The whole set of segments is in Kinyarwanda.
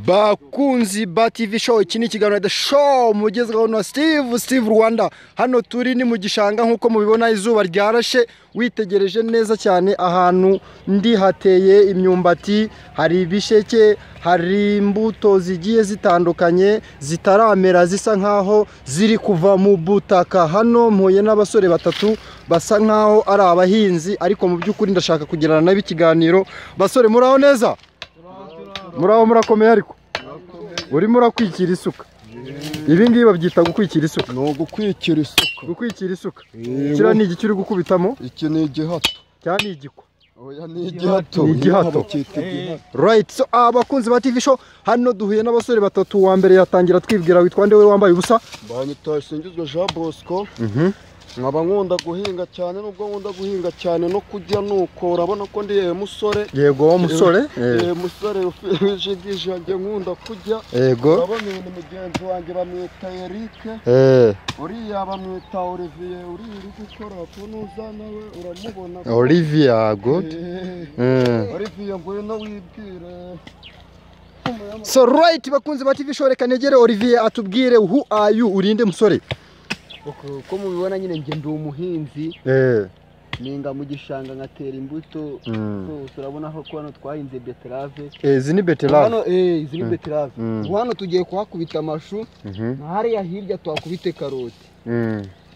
Bakunzi ba TV show, iki ni ikiganiro The Show mugezweho na Steve Rwanda. Hano turi ni mu gishanga nkuko mubibona, izuba ryarashe. Witegereje neza cyane ahantu ndi hateye imyumbati, hari ibisheke, hari imbuto zigiye zitandukanye zitaramera, zisa nkaho ziri kuva mu butaka. Hano mpuye n'abasore batatu basa nkaho ari abahinzi, ariko mu by'ukuri ndashaka kugirana nabo ikiganiro. Basore, muraho neza? Muraho, murakomeye? Ariko urimo urakwikira isuka. Ibi ngibi babyita gukwikira isuka. Ni ugukwikira isuka. Gukwikira isuka. Kiriya ni igiki uri gukubitamo? Iki ni igihato. Cyangwa ni igikwa? Oya, ni igihato. Ni igihato. Bacyita igihato. Right, so abakunzi ba TV show, hano duhuye n'abasore batatu. Uwa mbere yatangira twibwira, witwa nde we wambaye ubusa? Banyita Singizwe Jean Bosco. Nkaba nkunda guhinga cyane, nubwo nkunda guhinga cyane no kurya, nuko urabona ko ndi musore. Yego, musore. Musore wijigije, njye nkunda kurya. Urabona uyu ni mugenzi wanjye, bamwita Eric. Uriya bamwita Olivier, uriya uri gukora kunuza nawe uramubona. Olivia, good. Olivier, ngwino wibwire. So right, bakunzi ba TV show, reka negere Olivier atubwire, who are you, urinde musore? Uko mubibona nyine, njye ndi umuhinzi, mpinga mu gishanga, nkatera imbuto zose. Urabona ko hano twahinze beterave. Izi ni beterave. Hano izi ni beterave. Ubu hano tugiye kuhakubita amashu, na hariya hirya tuhakubite karoti.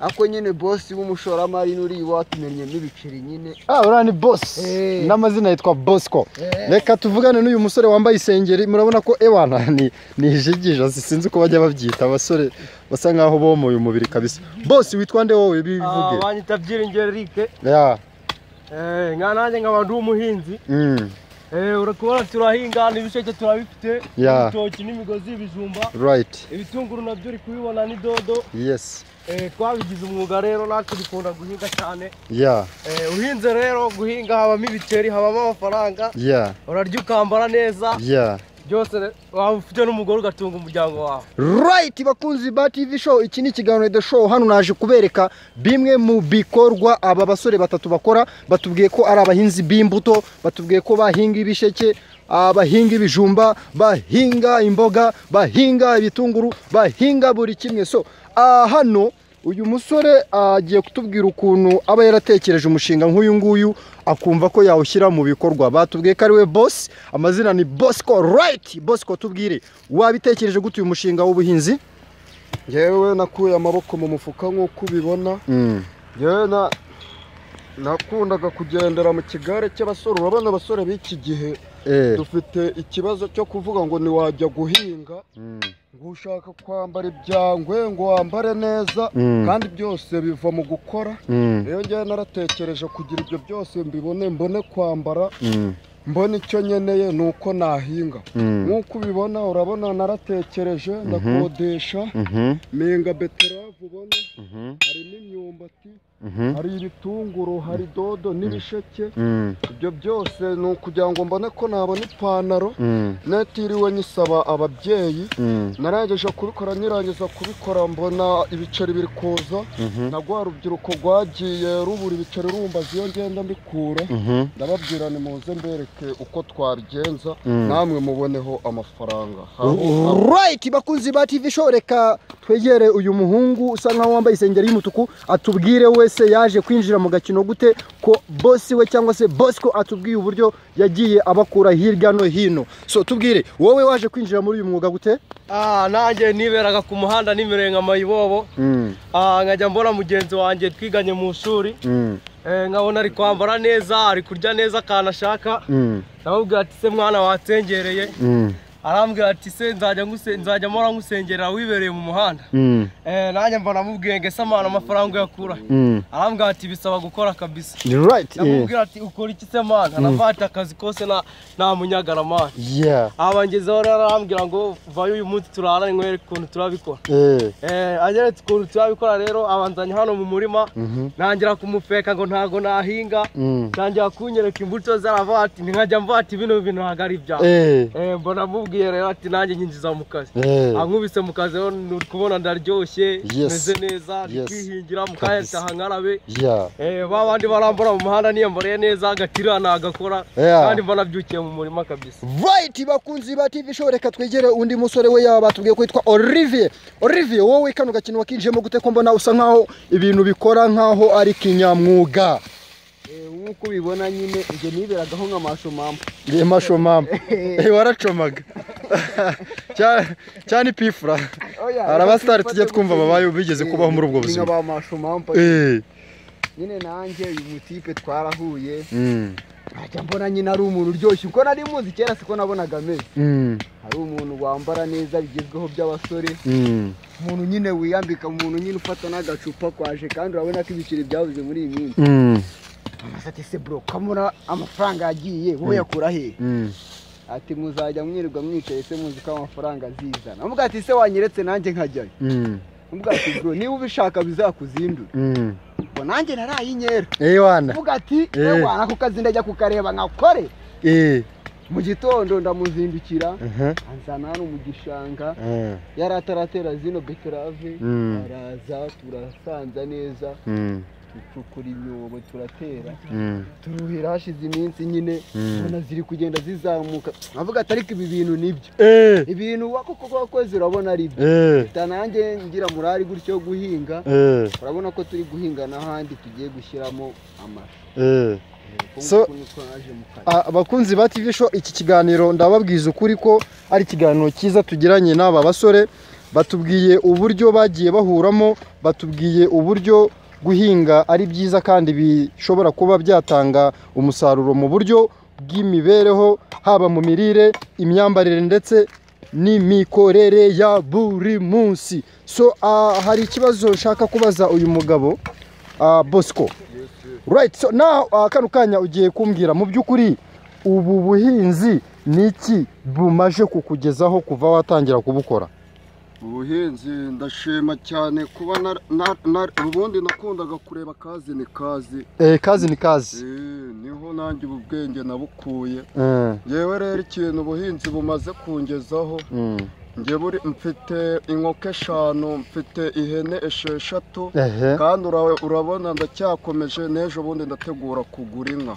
Ariko nyine bosi w'umushoramari n'uri iwacu ibiceri nyine. Ah, uriya ni boss. N'amazina yitwa Bosco. Reka tuvugane n'uyu musore wambaye isengeri. Murabona ko ewana ni ijigija, sinzi uko bajya babyita, abasore basa nkaho bomoye umubiri kabisa. Boss, witwa nde wowe? Bivuge. Banyita Byiringiro Eric. Yeah. Nka nanjye nkaba ndi umuhinzi. Urakubona turahinga, n'ibisheke turabifite, ibitoki n'imigozi y'ibijumba, ibitunguru nabyo uri kubibona, ni dodo. Twabigize umwuga rero, natwe dukunda guhinga cyane. Uhinze rero, guhinga habamo ibiceri, habamo amafaranga, urarya, ukambara neza, byose waba ufite n'umugore ugatunga umuryango wawe. Right, bakunzi ba TV show, iki ni ikiganiro The Show. Hano naje kubereka bimwe mu bikorwa aba basore batatu bakora. Batubwiye ko ari abahinzi b'imbuto, batubwiye ko bahinga ibisheke, bahinga ibijumba, bahinga imboga, bahinga ibitunguru, bahinga buri kimwe. So hano uyu musore agiye kutubwira ukuntu aba yaratekereje umushinga nk'uyu nguyu, akumva ko yawushyira mu bikorwa. Batubwiye ko ari we boss, amazina ni Bosco. Right, Bosco, tubwire, wabitekereje gute uyu mushinga w'ubuhinzi? Njyewe nakuye amaboko mu mufuka nk'uko ubibona. Njyewe nakundaga kugendera mu kigare cy'abasore. Urabona abasore b'iki gihe dufite ikibazo cyo kuvuga ngo ntiwajya guhinga, ngo ushaka kwambara ibyangwe, ngo wambare neza, kandi byose biva mu gukora. Rero njyewe naratekereje kugira ibyo byose mbibone, mbone kwambara, mbone icyo nkeneye, ni uko nahinga. Nk'uko ubibona, urabona naratekereje, ndakodesha, mpinga beterave, ubona harimo imyumbati, hari ibitunguru, hari dodo n'ibisheke. Ibyo byose ni ukugira ngo mbone ko nabona ipantaro natiriwe nyisaba ababyeyi. Narangije kubikora, nyirangiza kubikora mbona ibiceri biri kuza, na rwa rubyiruko rwagiye rubura ibiceri rumbaza iyo ngenda mbikura. Ndababwira nimuze mbereke uko twabigenza, namwe muboneho amafaranga. Right, bakunzi ba TV show, reka twegere uyu muhungu usa nkaho wambaye isengeri y'umutuku, atubwire wese yaje kwinjira mu gakino gute, ko boss we cyangwa se Bosco atubwiye uburyo yagiye abakura hirya no hino. So tubwire, wowe waje kwinjira muri uyu mwuga gute? Nanjye niberaga ku muhanda, nimereye nka mayibobo. Nkajya mbona mugenzi wanjye twiganye mu ishuri, nkabona ari kwambara neza, ari kurya neza akantu ashaka. Ndamubwira ati: "Se mwana, watsengereye?" Arambwira ati: "Se nzajya mpora nkusengerera wibereye mu muhanda?" Nanjye mbona mubwiye ngo: "Ese mwana, amafaranga uyakura?" Arambwira ati: "Bisaba gukora kabisa." Ndamubwira ati: "Ukora iki se mwana?" Aravuga ati: "Akazi kose nta munyagara mwana." Abangezeho rero, arambwira ngo: "Vayo uyu munsi turarane, nkwereke ukuntu turabikora." Anyeretse ukuntu turabikora rero, abanzanye hano mu murima, ntangira kumufeka ngo ntago nahinga. Ntangira kunyereka imbuto ze, aravuga ati, nkajya mvuga ati: "Bino bintu ntabwo ari ibyawe." Mbona mubwiye. Naramubwiye rero ati nanjye nyinjiza mu kazi. Ankubise mu kazi rero uri kubona ndaryoshye, meze neza, ndi kwihingira mu kanya taha nkarabe. Ba bandi barambura mu muhanda niyambariye neza, agatira nagakora kandi mbona byukiye mu murima kabisa. Right, bakunzi ba TV Show, reka twegere undi musore we yaba batubwiye ko yitwa Olivier. Olivier, wowe kano gakino wakinjiyemo gute ko mbona usa nkaho ibintu bikora nkaho ari kinyamwuga? Nkuko ubibona nyine njye niberagaho nka masho mama. Nge masho mama. Waracomaga. Cyane pifura. Arabastari tujye twumva babaye bigeze kubaho muri ubwo buzima. Nka ba masho mama. Nyine nanjye uyu mutipe twarahuye. Ajya mbona nyine ari umuntu uryoshye uko nari muzi kera siko nabonaga ameze. Hari umuntu wambara neza bigezweho by'abasore. Umuntu nyine wiyambika, umuntu nyine ufata n'agacupa kwaje, kandi urabona ko ibiceri byabuze muri iyi minsi. Ati se bro, kamura amafaranga yagiye wowe yakura he? Ati muzajya mwirirwa mwicaye se muzi ko amafaranga azizana. Amuga ati se wanyeretse nanjye nkajyayo. Amuga ati bro, niba ubishaka bizakuzindura. Ngo nanjye naraye inkera. Wana. Amuga ati wana ako kazi ndajya kukareba nkakore. Mu gitondo ndamuzindukira, anzana hano mu gishanga, yari ataratera zino beterave, araza turasanza neza. Ducukura imyobo turatera, turuhira hashize iminsi nyine ubona ziri kugenda zizamuka. Avuga ati ariko ibi bintu nibyo, ibintu koko wakoze urabona ari byo. Nanjye ngira murari gutyo guhinga, urabona ko turi guhinga n'ahandi tugiye gushyiramo amashu. So abakunzi ba TV Show, iki kiganiro ndababwiza ukuri ko ari ikiganiro cyiza tugiranye n'aba basore. Batubwiye uburyo bagiye bahuramo, batubwiye uburyo guhinga ari byiza kandi bishobora kuba byatanga umusaruro mu buryo bw'imibereho, haba mu mirire, imyambarire ndetse n'imikorere ya buri munsi. So hari ikibazo nshaka kubaza uyu mugabo Bosco. Right, so now kano kanya ugiye kumbwira mu by'ukuri ubu buhinzi niki bumaje kukugezaho kuva watangira kubukora? Ubuhinzi ndashima cyane kuba ubundi nakundaga kureba kazi ni kazi. Kazi ni kazi. Niho nanjye ubu bwenge nabukuye. Yewe rero ikintu ubuhinzi bumaze kungezaho, njye buri mfite inkoko 5, mfite ihene 6, kandi urabona ndacyakomeje n'ejo bundi ndategura kugura inka.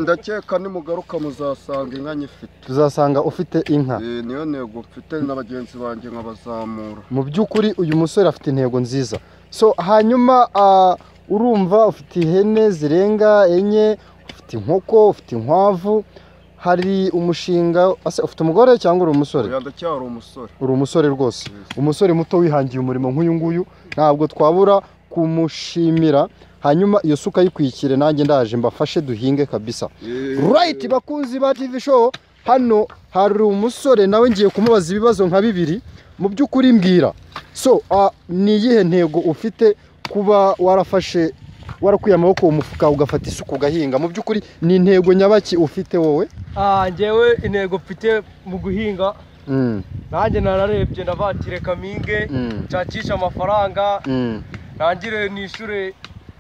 Ndakeka nimugaruka muzasanga inka nyifite. Tuzasanga ufite inka. Niyo ntego mfite na bagenzi banjye nkabazamura. Mu by'ukuri uyu musore afite intego nziza. So hanyuma urumva ufite ihene zirenga 4, ufite inkoko, ufite inkwavu, hari umushinga. Ufite umugore cyangwa uri umusore? Oya, ndacyari umusore. Uri umusore rwose. Umusore muto wihangiye umurimo nk'uyu nguyu, ntabwo twabura kumushimira. Hanyuma iyo suka yikwikire nanjye ndaje mbafashe duhinge kabisa. Right, bakunzi ba TV Show, hano hari umusore nawe ngiye kumubaza ibibazo nka 2. Mu by'ukuri mbwira. So ni iyihe ntego ufite kuba warafashe warakuye amaboko mu mufuka ugafata isuku ugahinga? Mu by'ukuri ni intego nyabaki ufite wowe? Njyewe intego mfite mu guhinga, nanjye nararebye ndavatire kaminge, nshakisha amafaranga, nangire nishure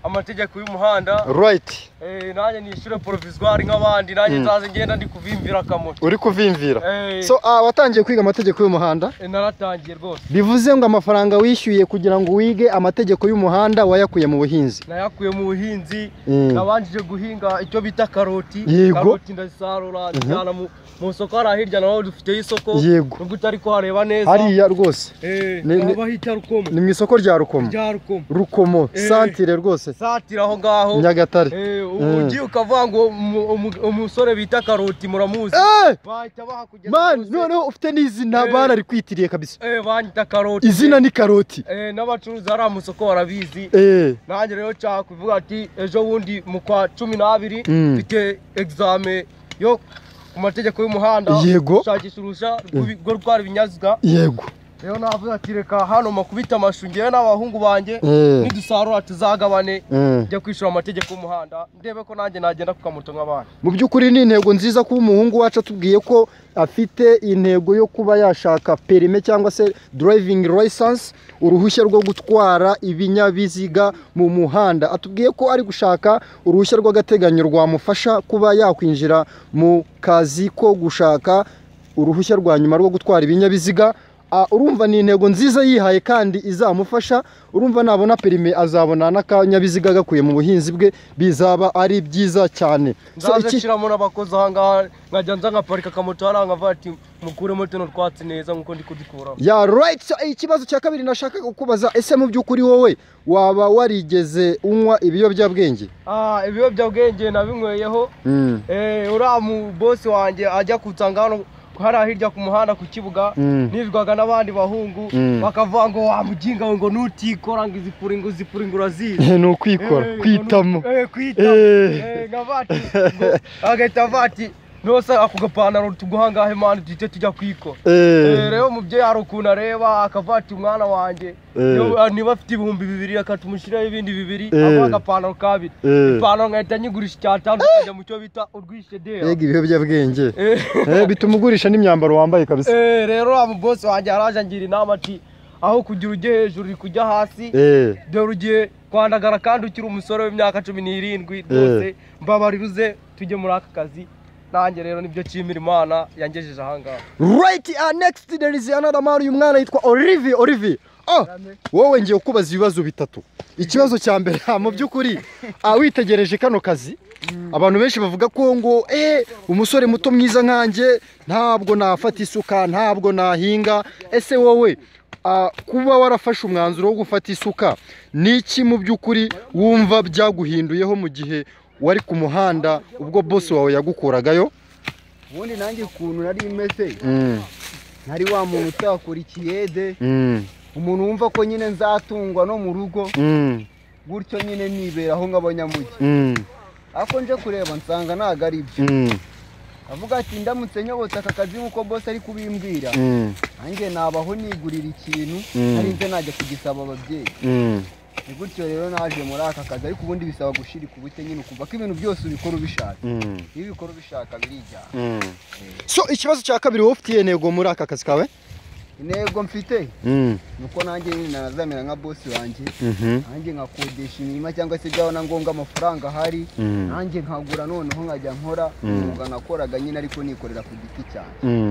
amategeko y'umuhanda. Right. Nanjye nishure provisoire nk'abandi, nanjye nzaze ngenda ndi kuvimvira akamoto. Uri kuvimvira. So watangiye kwiga amategeko y'umuhanda? Naratangiye rwose. Bivuze ngo amafaranga wishyuye kugira ngo wige amategeko y'umuhanda wayakuye mu buhinzi? Nayakuye mu buhinzi. Nabanjije guhinga icyo bita karoti. Karoti ndazisarura njyana mu isoko hariya hirya, naho dufite isoko. Nubwo utari kuhareba neza. Hariya rwose. Bahita Rukomo. Ni mu isoko rya Rukomo. Rya Rukomo. Rukomo santire rwose. Santire aho ngaho. Nyagatare. Ugiye ukavuga ngo umusore bita karoti muramuzi. Bahita bahakugeza. Man, noneho ufite n'izina bararikwitiriye kabisa. Banyita karoti. Izina ni karoti. N'abacuruzi hariya mu isoko barabizi. Nanjye rero nshaka kuvuga ati ejo bundi mu kwa 12 mfite examen yo ku mategeko y'umuhanda. Yego. Gushakisha uruhushya rwo gutwara ibinyabiziga. Yego. Rero navuze ati reka hano makubita amashu ngewe n'abahungu banjye nidusarura tuzagabane, njya kwishura amategeko y'umuhanda ndebe ko nanjye nagenda ku kamoto nk'abandi. Mu by'ukuri ni intego nziza kuba umuhungu wacu atubwiye ko afite intego yo kuba yashaka perime cyangwa se driving license, uruhushya rwo gutwara ibinyabiziga mu muhanda. Atubwiye ko ari gushaka uruhushya rw'agateganyo rwamufasha kuba yakwinjira mu kazi ko gushaka uruhushya rwa nyuma rwo gutwara ibinyabiziga. Urumva ni intego nziza yihaye kandi izamufasha. Urumva nabona perime azabona n'akanyabiziga gakuye mu buhinzi bwe, bizaba ari byiza cyane. So ikiramo n'abakozi aha ngaha nkajya nza nkaparika akamoto hariya nkavuga ati mukuremo tuno twatsi neza nkuko ndi kudukuramo. Yeah, right. So ikibazo cya kabiri nashaka kukubaza, ese mu by'ukuri wowe waba warigeze unywa ibiyobyabwenge? Ibiyobyabwenge nabinyweyeho. Uriya mu boss wanjye ajya kunsanga hano hariya hirya ku muhanda ku kibuga, nirwaga n'abandi bahungu bakavuga ngo wa mujinga ngo nutikora ngo izipuringo izipuringo urazizi. Ni ukwikora kwitamo. Kwitamo. Ngavati agahita avati nose ako gapantaro tuguha ngahe mani duhite tujya kwikora. Rero umubyeyi hari ukuntu areba akavati umwana wanjye niba afite 2000 akatumushyiraho ibindi 2 aguha agapantaro kabiri, ipantaro nkahita nyigurisha 5 tukajya mu cyo bita urwishedera. Yego, ibiyobyabwenge bituma ugurisha n'imyambaro wambaye kabisa. Rero wa boss wanjye araje angira inama ati aho kugira ujye hejuru uri kujya hasi, dore ugiye kwandagara kandi ukiri umusore w'imyaka 17 rwose, mbabarira uze tujye muri aka kazi. Nanjye rero nibyo nshimira Imana yangejeje aha ngaha. Right, next there is another man. Uyu mwana yitwa Olivier. Olivier, wowe ngiye kubaza ibibazo bitatu. Ikibazo cya mbere, mu by'ukuri witegereje kano kazi, abantu benshi bavuga ko ngo umusore muto mwiza nkanjye ntabwo nafata isuka, ntabwo nahinga. Ese wowe kuba warafashe umwanzuro wo gufata isuka, niki mu by'ukuri wumva byaguhinduyeho mu gihe wari ku muhanda ubwo boss wawe yagukuragayo? Ubundi nanjye ukuntu nari meze, nari wa muntu utakora ikiyede, umuntu wumva ko nyine nzatungwa no mu rugo gutyo nyine niberaho nk'abanyamugi. Ariko nje kureba nsanga ntago ari byo. Avuga ati ndamutse nyobotse aka kazi nk'uko boss ari kubimbwira, nanjye nabaho nigurira ikintu ntarinze najya kugisaba ababyeyi. Ni gutyo rero naje muri aka kazi, ariko ubundi bisaba gushirika ubute nyine ukumva ko ibintu byose ubikora ubishaka. Iyo ubikora ubishaka birijyana. So ikibazo cya kabiri, wowe ufitiye intego muri aka kazi kawe? Intego mfite nuko nanjye nyine nazamera nka boss wanjye, nanjye nkakodesha imirima cyangwa se byaba na ngombwa amafaranga ahari, nanjye nkagura noneho nkajya nkora umwuga nakoraga nyine ariko nikorera ku giti cyanjye.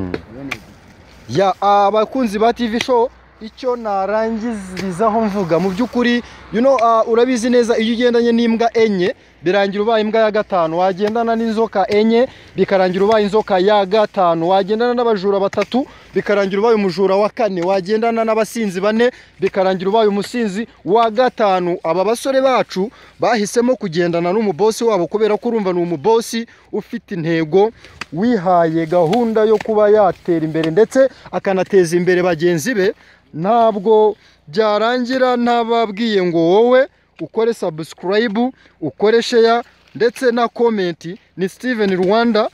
Ya abakunzi ba TV show, icyo narangizirizaho mvuga mu by'ukuri, you know, urabizi neza iyo ugendanye n'imbwa 4 birangira ubaye imbwa ya 5, wagendana n'inzoka 4 bikarangira ubaye inzoka ya 5, wagendana n'abajura 3 bikarangira ubaye umujura wa 4, wagendana n'abasinzi 4 bikarangira ubaye umusinzi wa 5. Aba basore bacu bahisemo kugendana n'umubosi wabo kubera ko urumva ni umubosi ufite intego, wihaye gahunda yo kuba yatera imbere ndetse akanateza imbere bagenzi be. Ntabwo byarangira ntababwiye ngo wowe ukore subscribe, ukore share ndetse na comment. Ni Steven Rwanda.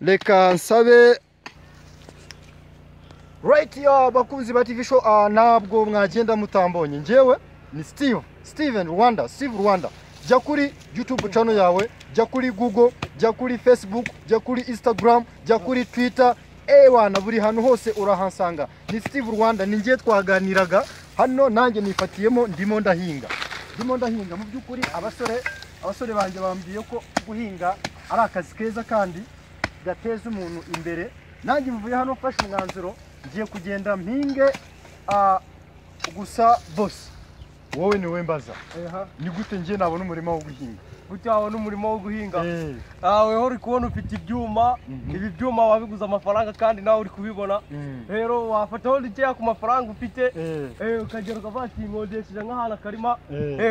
Reka nsabe right ya bakunzi ba TV show, ntabwo mwagenda mutambonye. Njyewe ni Steven Rwanda, Steve Rwanda. Jya kuri YouTube channel yawe, jya kuri Google, jya kuri Facebook, jya kuri Instagram, jya kuri Twitter. Ewana buri hantu hose urahansanga. Ni Steve Rwanda, ni ngiye twaganiraga hano, nanjye nifatiyemo ndimo ndahinga. Ndimo ndahinga mu by'ukuri abasore banjye bambwiye ko guhinga ari akazi keza kandi gateza umuntu imbere. Nanjye mvuye hano mfashe umwanzuro ngiye kugenda mpinge. Gusa boss, wowe ni we mbaza, ni gute ngiye nabona umurimo wo guhinga? Gute wabona umurimo wo guhinga? Weho uri kubona ufite ibyuma, ibi byuma wabiguza amafaranga kandi nawe uri kubibona. Rero wafataho dukeya ku mafaranga ufite, ukagera ukavuga ati nkodesheje nk'ahantu akarima.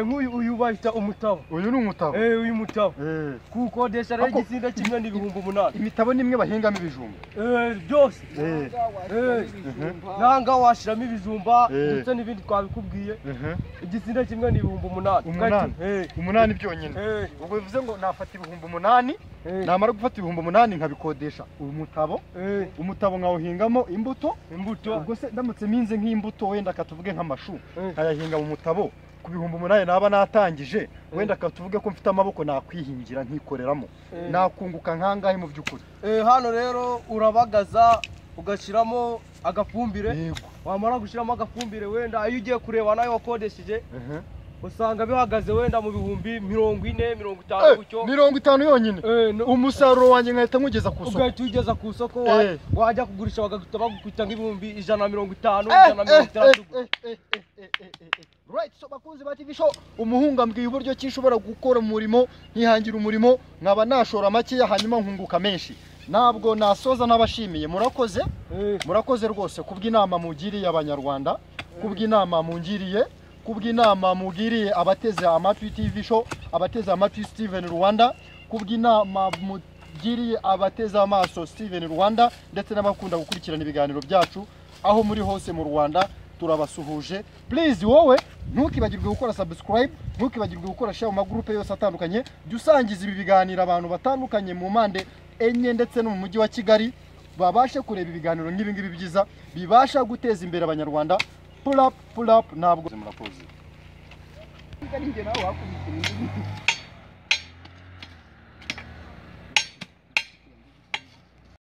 Nk'uyu uyu bahita umutabo. Uyu ni umutabo? Uyu mutabo. Kuwukodesha rero igisinde kimwe ni 8000. Imitabo nimwe bahingamo ibijumba? Byose. Nanga washiramo ibijumba ndetse n'ibindi twabikubwiye. Igisinde kimwe ni 8000. 8 byonyine. Ubwo bivuze ngo nafata 8000, namara gufata 8000 nkabikodesha umutabo, umutabo nkawuhingamo imbuto. Ubwo se ndamutse minze nk'imbuto wenda katuvuge nk'amashu, nkayahinga mu mutabo ku 8000 naba natangije, wenda katuvuge ko mfite amaboko nakwihingira nkikoreramo, nakunguka nkangahe mu by'ukuri? Hano rero urabagaza ugashyiramo agafumbire, wamara gushyiramo agafumbire wenda iyo ugiye kureba nayo wakodesheje usanga bihagaze wenda mu 40,000 50,000 gutyo. 50 yonyine. Umusaruro wanjye nkahita nkugeza ku isoko. Ugahita ugeza ku isoko, wajya kugurisha bagahita bagukubita nk'ibihumbi 150, 160. Right, so bakunzi ba TV show, umuhungu ambwiye uburyo ki nshobora gukora umurimo, nkihangira umurimo, nkaba nashora makeya hanyuma nkunguka menshi. Ntabwo nasoza n'abashimiye, murakoze. Murakoze rwose kubw'inama mugiriye abanyarwanda, kubw'inama mungiriye, kubw'inama mugiriye abateze amatwi TV show, abateze amatwi Steven Rwanda, kubw'inama mugiriye abateze amaso Steven Rwanda, ndetse n'abakunda gukurikirana ibiganiro byacu aho muri hose mu Rwanda, turabasuhuje. Please wowe ntukibagirwe gukora subscribe, ntukibagirwe gukora share mu magroupe yose atandukanye, jya usangiza ibi biganiro abantu batandukanye mu mpande enye ndetse no mu mujyi wa Kigali, babashe kureba ibiganiro nk'ibi ngibi byiza bibasha guteza imbere abanyarwanda. Pull up, pull up, ntabwo murakoze. Njye nawe wakubise.